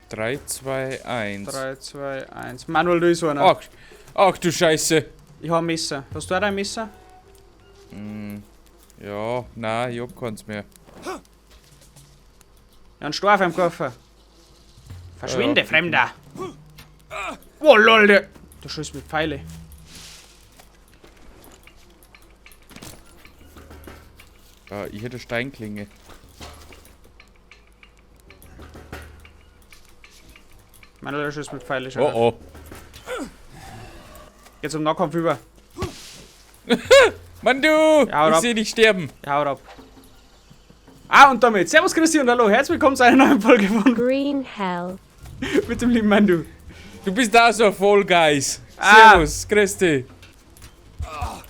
3, 2, 1. 3, 2, 1. Manuel, da ist einer. Ach, ach du Scheiße. Ich hab ein Messer. Hast du auch ein Messer? Ja, nein, ich hab keins mehr. Ja, einen Storf im Koffer. Verschwinde, Ja. Fremder! Oh lol, der schießt mit Pfeile. Ja, ich hätte Steinklinge. Manuel, der schießt mit Pfeile. Schau. Oh oh. Geht zum Nahkampf über. Mann, du! Ja, Ich ab. seh dich sterben. Ja, haut ab. Ah, und damit Servus, Christi und hallo, herzlich willkommen zu einer neuen Folge von Green Hell. mit dem lieben Mandu. Du bist da so voll, Guys. Ah. Servus, Christi.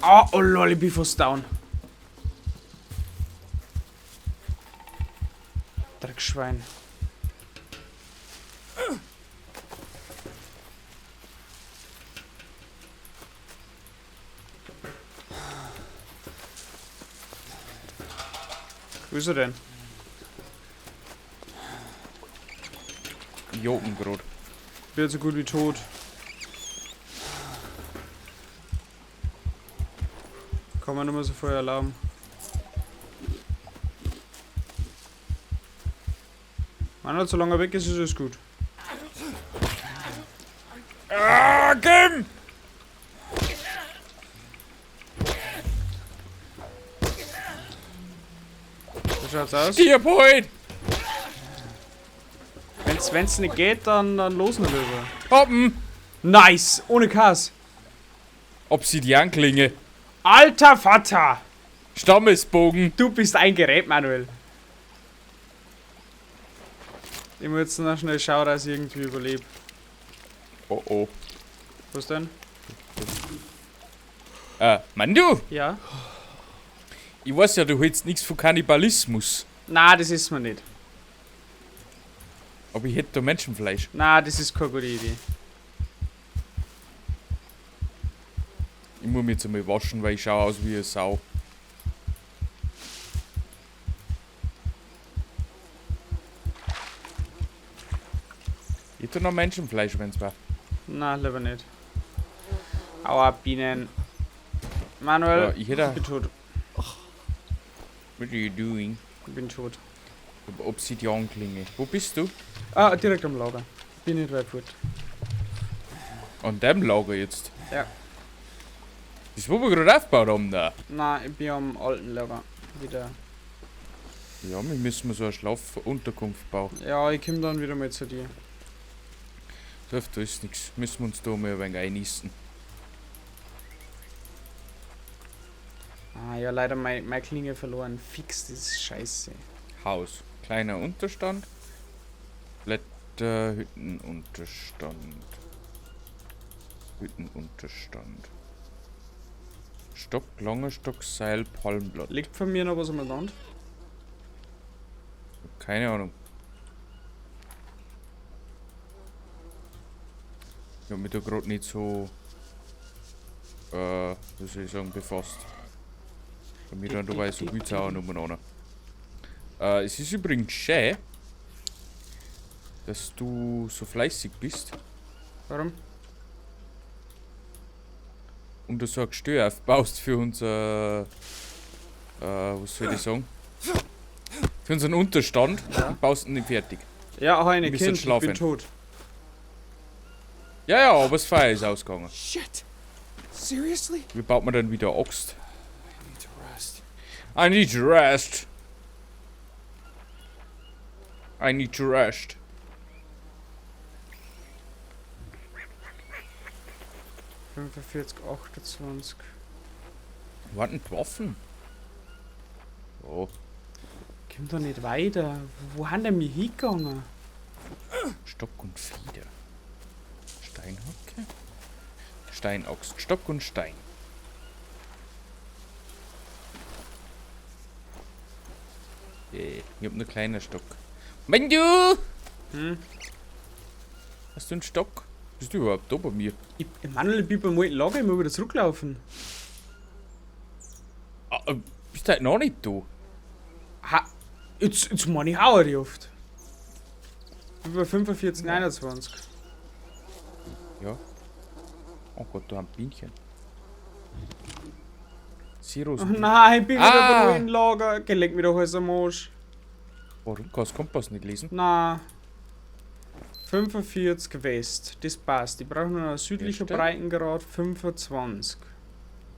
Ah, oh lol, ich bin fast down. Dreckschwein. Wo ist er denn? Jokengrot. Bin jetzt so gut wie tot. Kann man nur mal so vorher erlauben. Manuel, solange er weg ist, ist alles gut. Ah, Kim! So schaut's aus. Stirb heute! Wenn's nicht geht, dann los noch lieber. Hoppen! Nice! Ohne Kass. Obsidianklinge. Alter Vater! Stammesbogen. Du bist ein Gerät, Manuel. Ich muss jetzt noch schnell schauen, dass ich irgendwie überlebe. Oh oh. Was denn? Mandu! Ja? Ich weiß ja, du hältst nichts von Kannibalismus. Na, das ist mir nicht. Aber ich hätte da Menschenfleisch. Na, das ist keine gute Idee. Ich muss mich jetzt einmal waschen, weil ich schaue aus wie eine Sau. Ich hätte noch Menschenfleisch, wenn's war. Na, lieber nicht. Aua, Bienen. Manuel, Ja, ich hätte. ich bin tot. What are you doing? Ich bin tot. Ich hab Obsidianklinge. Wo bist du? Ah, direkt am Lager. Bin nicht weit fort. An dem Lager jetzt. Ja. Das, wo wir gerade aufgebaut haben, da. Na, ich bin am alten Lager. Wieder. Ja, wir müssen so eine Schlafunterkunft bauen. Ja, ich komm dann wieder mal zu dir. Da ist nichts. Müssen wir uns da mal ein wenig einnisten. Ah, ja, leider meine Klinge verloren. Fix, das ist scheiße. Haus. Kleiner Unterstand. Blätter, Hüttenunterstand. Hüttenunterstand. Stock, langer Stock, Seil, Palmblatt. Liegt von mir noch was am Land? Keine Ahnung. Ich hab mich da gerade nicht so, wie soll ich sagen, befasst. Bei mir dann dabei so gut auch umeinander. Es ist übrigens schön, dass du so fleißig bist Warum? und du so ein Gestör aufbaust für unser, was soll ich sagen? Für unseren Unterstand. Ja. Und baust ihn nicht fertig. Ja, hab ich nicht Wir sind Kind, ich bin schlafen. tot. Ja, ja, aber das Feuer ist ausgegangen. Shit! Seriously? Wie baut man dann wieder Axt? I need to rest. I need to rest. I need to rest. 45, 28. Wo waren denn die Waffen? Oh, Komm da nicht weiter. Wo haben denn mich hingegangen? Stock und Feder. Steinhacke? Steinaxt. Stock und Stein. Ich hab nur kleinen Stock. Mendu! Hm? Hast du einen Stock? Bist du überhaupt da bei mir? Ich, Manuel, ich bin beim alten Lager, ich muss wieder zurücklaufen. Ah, bist du halt noch nicht da? Ha, jetzt meine ich auch oft. Über 45, 29. Ja. Oh Gott, da haben Bienchen. Zeros. Oh nein, ich bin wieder Ah. bei Ruinenlager. Geh, leck mich doch alles am Arsch. Warum kannst du Kompass nicht lesen? Na. 45 West. Das passt. Ich brauche nur noch südlicher Herstellen. Breitengrad 25.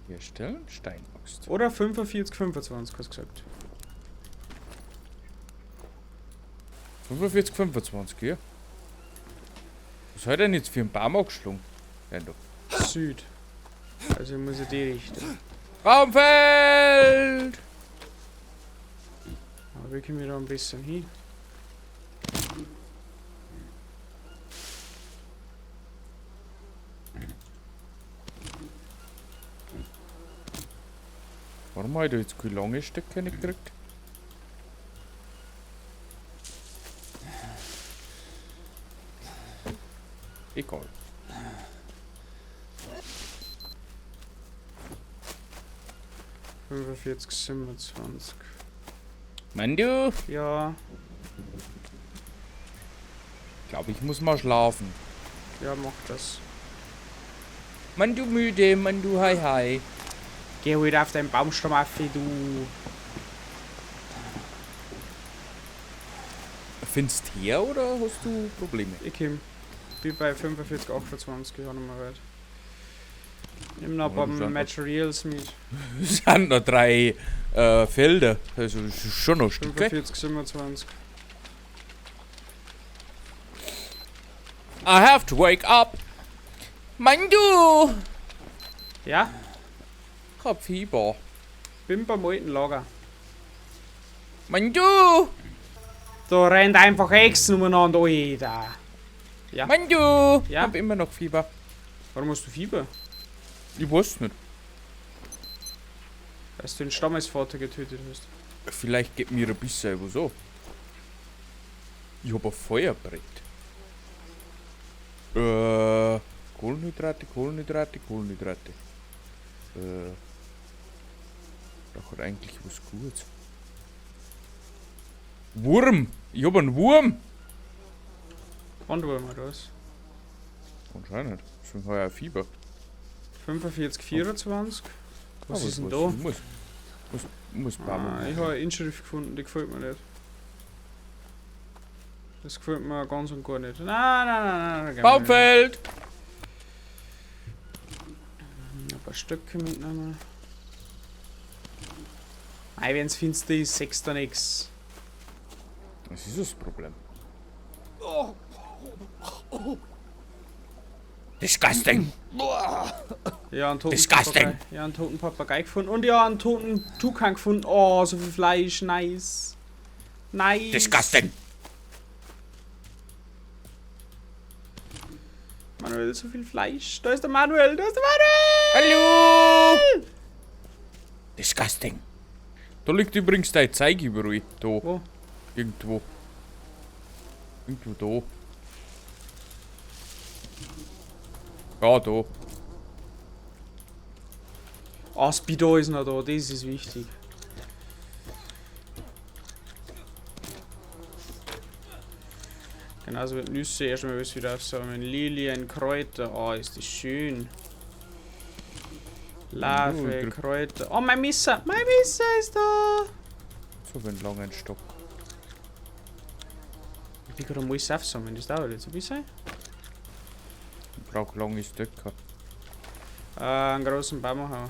Herstellen, Steinaxt. Oder 45, 25, hast du gesagt. 45, 25, ja. Was hat er denn jetzt für einen Baum angeschlagen? Nein, doch. Süd. Also ich muss in die Richtung. Baumfeld! Aber wir kommen da ein bisschen hin. Warum habe ich da jetzt keine lange Stöcke nicht gekriegt? Egal. 45, 27. Mandu, Ja, glaube ich muss mal schlafen. ja, mach das. Mandu müde, Mandu hi hi. Geh wieder auf deinen Baumstamm, Affe, du. Findest her oder hast du Probleme? Ich komm. Bin bei 45, 28, ich hab noch mal weit. Nimm noch ein paar Ja, das sind- Materials mit. Es sind noch 3 Felder. Also das ist schon noch ein Stück. Gell? 45, 27. I have to wake up. Mandu! Ja, Ich hab Fieber. bin beim alten Lager. Mandu! Da rennt einfach Echsen umeinander, Alter. Ja. Mandu! Ja? Ich hab immer noch Fieber. Warum hast du Fieber? Ich weiß nicht. Weil du den Stammesvater getötet hast. Vielleicht geht mir ein bisschen was an. Ich hab ein Feuerbrett. Kohlenhydrate, Kohlenhydrate, Kohlenhydrate. Da hat eigentlich was Gutes. Wurm! Ich hab einen Wurm! Bandwurm oder was? Anscheinend. Deswegen hab ich auch Fieber. 45, 24. Was Aber ist denn was- da? Muss Baum. Ah, ich habe eine Inschrift gefunden, die gefällt mir nicht. Das gefällt mir ganz und gar nicht. Nein, nein, nein, nein. nein. Baumfeld! Ein paar Stöcke mitnehmen. Ei, wenn's finster ist, sechst du nix. Was ist das Problem? Disgusting! Ja, einen toten Disgusting. Papagei. Ja, einen toten Papagei gefunden. Und ja, einen toten Tukan gefunden. Oh, so viel Fleisch. Nice. Nice. Disgusting! Manuel, so viel Fleisch. Da ist der Manuel. Da ist der Manuel. Hallo! Disgusting! Da liegt übrigens dein Zeug überall. Da. Wo? Irgendwo. Irgendwo da. Ja, da. Ah, das Bidon ist noch da. Das ist wichtig. Genauso mit Nüsse. Erstmal alles wieder aufsammeln. Lilien, Kräuter. Oh, ist das schön. Larve, Oh, ich Kräuter. Oh, mein Messer. Mein Messer ist da. So einen langen Stock. Ich bin gerade am alles aufsammeln. Das dauert jetzt ein bisschen. Ich brauch lange Stöcke. Einen großen Baum haben.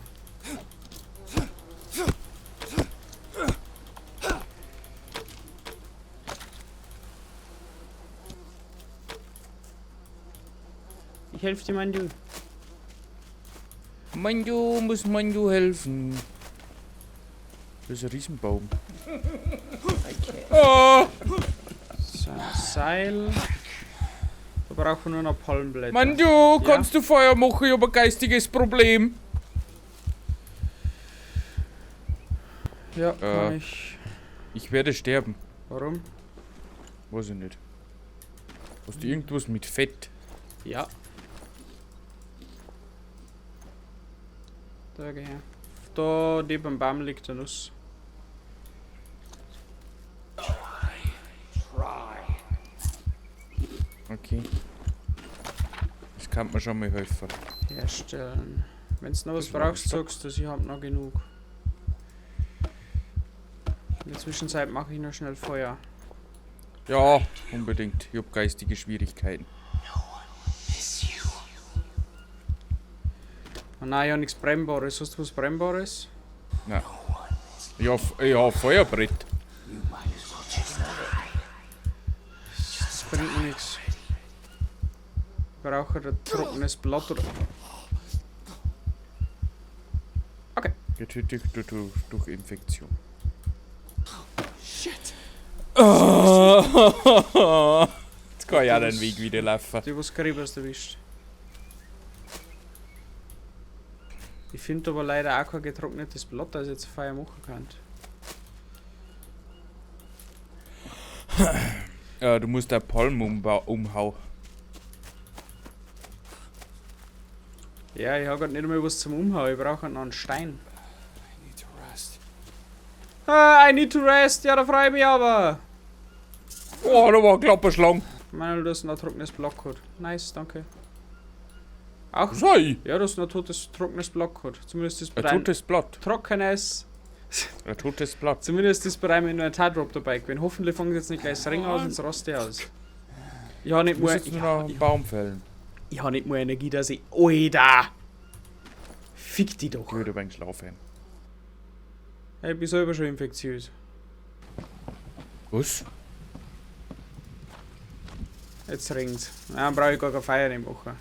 Ich helfe dir, mein Du. Manju, muss Manju helfen. Das ist ein Riesenbaum. Oh, So, Seil. Da brauchen wir nur noch Palmblätter. Manju, kannst du Feuer machen? Ich hab ein geistiges Problem. Ja, kann ich. Ich werde sterben. Warum? Weiß ich nicht. Hast du irgendwas mit Fett? Ja. Da geh her. Da neben dem Baum liegt eine Nuss. Okay. Das kann mir schon mal helfen. Herstellen. Wenn du noch was Das war brauchst, ein Stock. sagst du, ich hab noch genug. In der Zwischenzeit mache ich noch schnell Feuer. Ja, unbedingt. Ich hab geistige Schwierigkeiten. Miss you. Oh nein, ich hab nichts Brennbares. Hast du was Brennbares? Nein. Ja, ja, Feuerbrett. You might as well just die. Das bringt mir nichts. Ich brauche ein trockenes Blatt oder. Okay. Getötet durch Infektion. Shit. Jetzt kann ich auch den Weg wieder laufen. Die, was Gribers erwischt. Ich finde aber leider auch kein getrocknetes Blatt, das ich jetzt Feuer machen kann. Du musst da Palmen umhauen. Ja, ich habe grad nicht einmal was zum Umhauen. Ich brauche noch einen Stein. I need to rest. Ah, I need to rest. Ja, da freue ich mich aber. Oh, da war ein Klapperschlang. Manuel, du hast noch ein trockenes Blatt gehabt. Nice, danke. Auch? Sei! Ja, du hast noch ein totes, trockenes Blatt gehabt. Zumindest ist bei Ein deinem totes Blatt. trockenes. Ein totes Blatt. Zumindest ist bei deinem Inventar-Drop dabei gewesen. Hoffentlich fangen sie jetzt nicht gleich das Ring aus und das Rost aus. Ich habe nicht Du musst mehr. jetzt Ich, nur noch einen Baum fällen. ich hab nicht mehr Energie, dass ich. Alter! Fick die doch. Ich würde übrigens schlafen. Ich bin selber schon infektiös. Was? Jetzt regnt's. Ja, dann brauche ich gar kein Feuer nicht machen.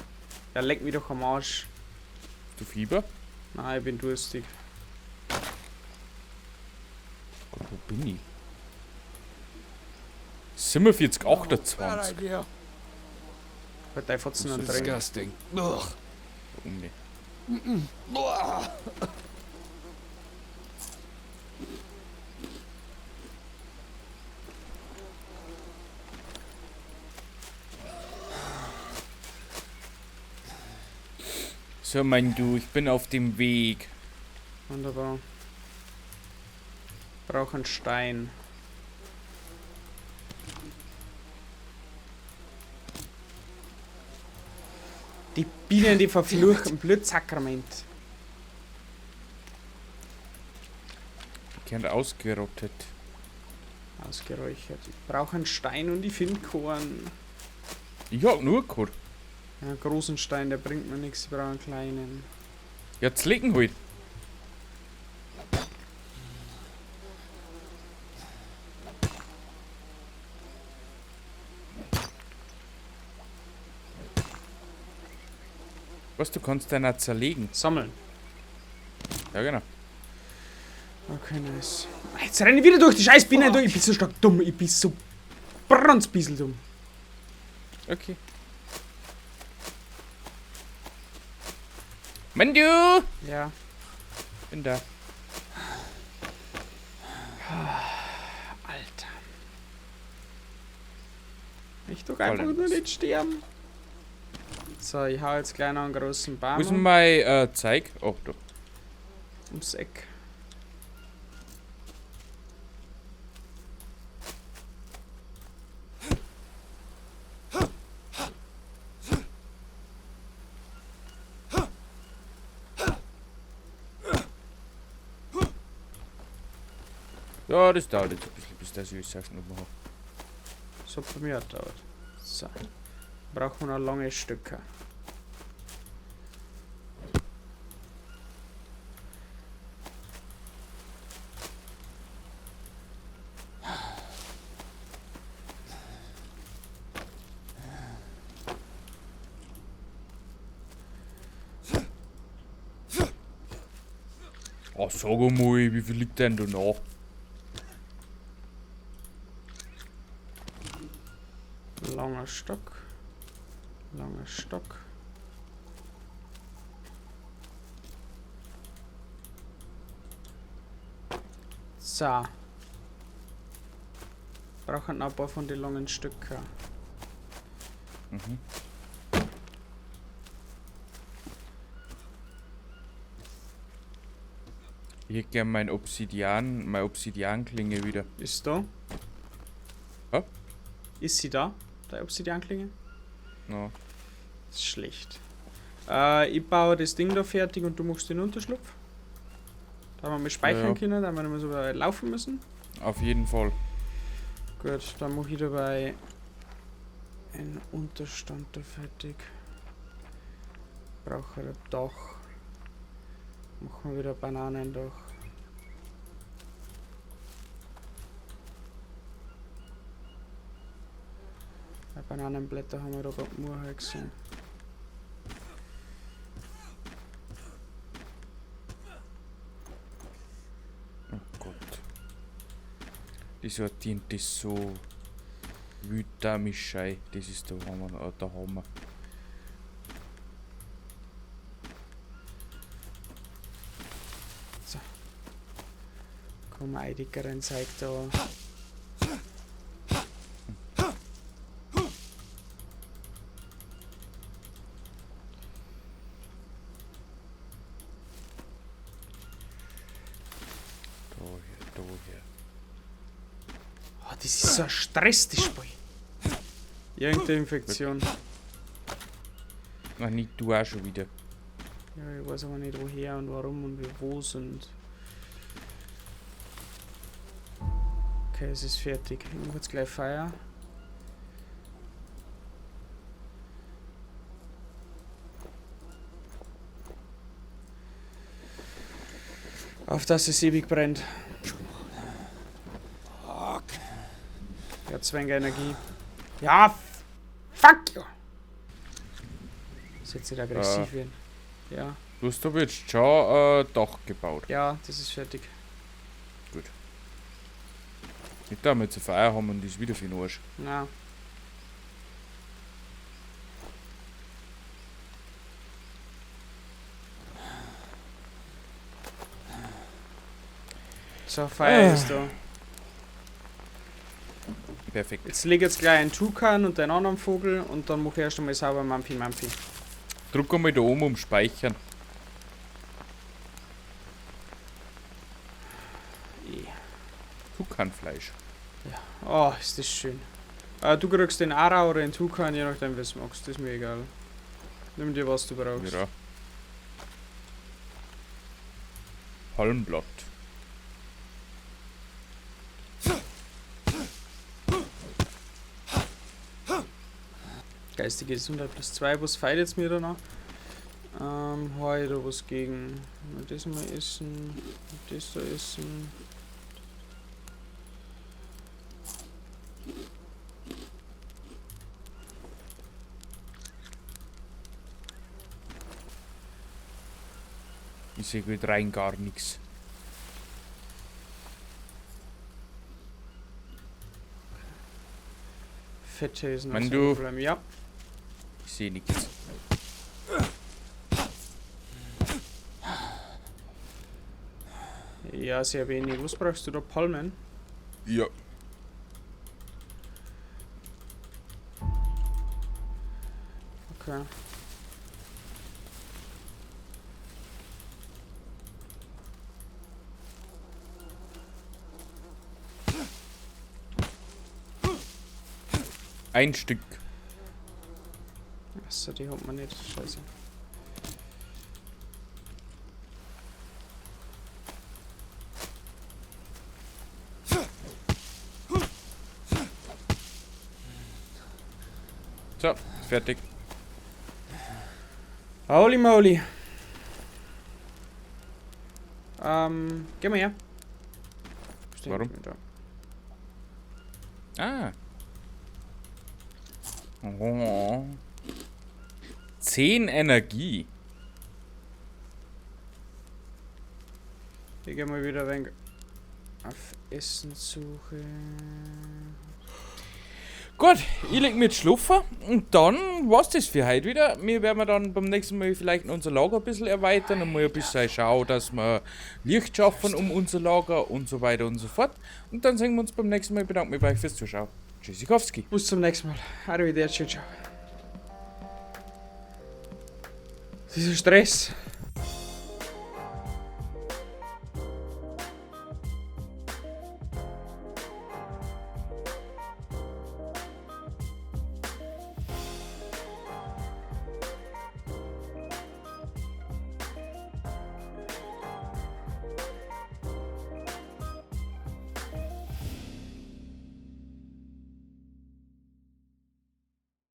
Ja, leck mich doch am Arsch. Hast du Fieber? Nein, ich bin durstig. Gott, wo bin ich? 47, Bad 28. idea. Halt dein Fotzen an Trinken. Disgusting. Ugh. Warum nicht? Blah. So, mein Du, ich bin auf dem Weg. Wunderbar. Brauche einen Stein. Die Bienen, die verfluchten Blödsakrament. Die werden ausgerottet. Ausgeräuchert. Ich brauche einen Stein und ich finde keinen. Ich hab nur gehabt. Ja, einen großen Stein, der bringt mir nichts. Ich brauche einen kleinen. Jetzt legen halt. Was, du kannst den auch zerlegen. Sammeln. Ja, genau. Okay, nice. Jetzt renne ich wieder durch die scheiß Bienen durch. Ich bin so stark dumm. Ich bin so brunzbissel dumm. Okay. Mandu! Ja. Bin da. Alter. Ich doch einfach Voll nur nicht sterben. So, ich hau jetzt gleich noch einen großen Baum Wo ist denn mein Zeig? Oh, da. ums Eck. Ja, das dauert jetzt ein bisschen, bis das ich das noch mache. So bei mir dauert. So. Brauchen wir noch lange Stücke. Oh, sag mal, wie viel liegt denn da noch? Langer Stock. Langer Stock. So. Brauchen noch ein paar von den langen Stücken. Mhm. Ich hätte gern mein Obsidian, meine Obsidianklinge wieder. Ist da? Ja? Ist sie da? Der Obsidianklinge? No. Das ist schlecht. Ich baue das Ding da fertig und du machst den Unterschlupf. Da haben wir mal speichern Ja. können, da haben wir nicht mehr so weit laufen müssen. Auf jeden Fall. Gut, dann mache ich dabei einen Unterstand da fertig. Brauche ein Dach. Machen wir wieder Bananendach. Ein Bananenblätter haben wir da gerade nur gesehen. Oh Gott. Die sortieren das so wütamischei. Das ist der Hammer. Der Hammer. So. Komm, ein dickeren Zeug da. Daher. Oh, das ist so ein Stress, das Spiel. Irgendeine Infektion. Ach, nicht du auch schon wieder. Ja, ich weiß aber nicht woher und warum und wie wo sind. Okay, es ist fertig. Ich mach jetzt gleich Feuer. Auf dass es ewig brennt. Ja, Zwänge Energie. Ja, fuck you! Das jetzt nicht aggressiv werden. Ja. Du hast aber jetzt schon Dach gebaut. Ja, das ist fertig. Gut. Nicht da wir jetzt ein Feuer haben und ist wieder für den Arsch. Na. So, Feuer ist da. Perfekt. Jetzt leg jetzt gleich einen Tukan und einen anderen Vogel und dann mach ich erst einmal sauber Mampfi Mampfi. Drück einmal da oben um Speichern. Tukanfleisch. Ja. Oh, ist das schön. Du kriegst den Ara oder den Tukan, je nachdem, was du magst. Das ist mir egal. Nimm dir, was du brauchst. Ja. Palmblatt. Geistige Gesundheit plus 2, was feilt jetzt mir da noch? Hab ich da was gegen? Das mal essen, das da essen. Ich seh gut rein gar nix. Fette ist noch Wenn so ein du Problem. Ja. Ich seh nix. Ja, sehr wenig. Was brauchst du da? Palmen? Ja. Okay. Ein Stück. Achso, die hat man nicht. Scheiße. So, fertig. Holy moly. Geh mal her. Stehen Warum? Da. Ah. Oh. 10 Energie. Ich geh mal wieder ein wenig auf Essenssuche. Gut, ich leg mich jetzt schlafen und dann war's das für heute wieder. Wir werden dann beim nächsten Mal vielleicht unser Lager ein bisschen erweitern und mal ein bisschen schauen, dass wir Licht schaffen um unser Lager und so weiter und so fort. Und dann sehen wir uns beim nächsten Mal. Ich bedanke mich bei euch fürs Zuschauen. Tschüssikowski. Bis zum nächsten Mal. Arrivederci, ciao. Dieser Stress.